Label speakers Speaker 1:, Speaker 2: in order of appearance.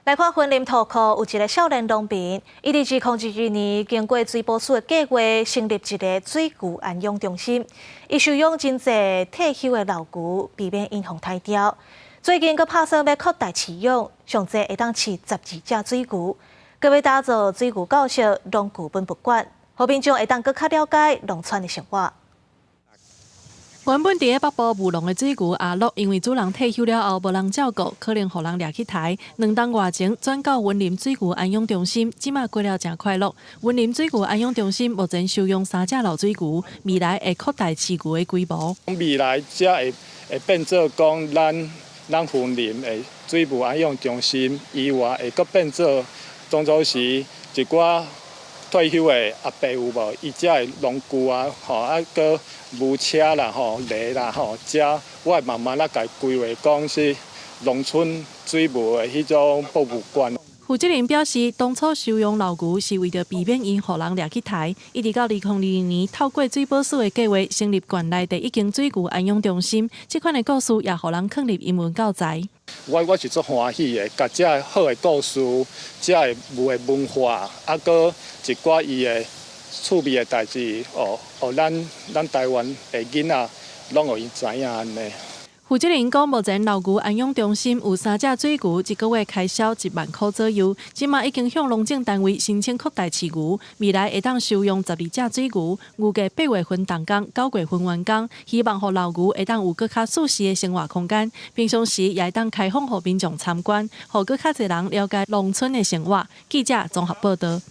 Speaker 1: 來看雲林塗箍有一个少年農民，伊佇2022年經過水保署的計劃，成立一个水牛安養中心。伊收養真濟退休的老牛，避免𪜶予刣掉。最近閣拍算欲擴大飼養，上濟會當飼12隻水牛，閣欲打造水牛教室、農具文物館，予民眾會當閣較了解農村的生活。
Speaker 2: 原本佇咧北部務農的水牛阿樂，因為主人退休了後無人照顧，可能予人掠去刣。2冬外前轉到雲林水牛安養中心，這馬過了誠快樂。雲林水牛安養中心目前收養三隻老水牛，未來會擴大飼牛的規模。
Speaker 3: 未來才會變做講咱雲林的水牛安養中心以外，會閣變做當做是一寡退休的阿伯有無？伊遮的農具啊，吼啊，閣牛車啦，吼犁啦，吼，遮我會慢慢仔共規劃，講是農村水牛的彼種博物館。
Speaker 2: 負責人表示，當初收養老牛是為著避免𪜶予人掠去刣。一直到2022年，透過水保署的計劃，成立縣內第一間水牛安養中心。這款的故事也予人囥入英文教材。
Speaker 3: 我是足歡喜的，共這个好的故事，這个牛的文化，啊，閣一寡伊的趣味的代誌，哦，予咱台灣的囡仔攏予𪜶知影按呢。
Speaker 2: 負責人講，目前老牛安養中心有三隻水牛，一个月開銷1萬箍左右。這馬已經向農政單位申請擴大飼牛，未來會當收養12隻水牛，預計8月份動工，9月份完工。希望予老牛會當有閣較舒適的生活空間，平常時也會當開放予民眾參觀，予閣較濟人了解農村的生活。記者綜合報導。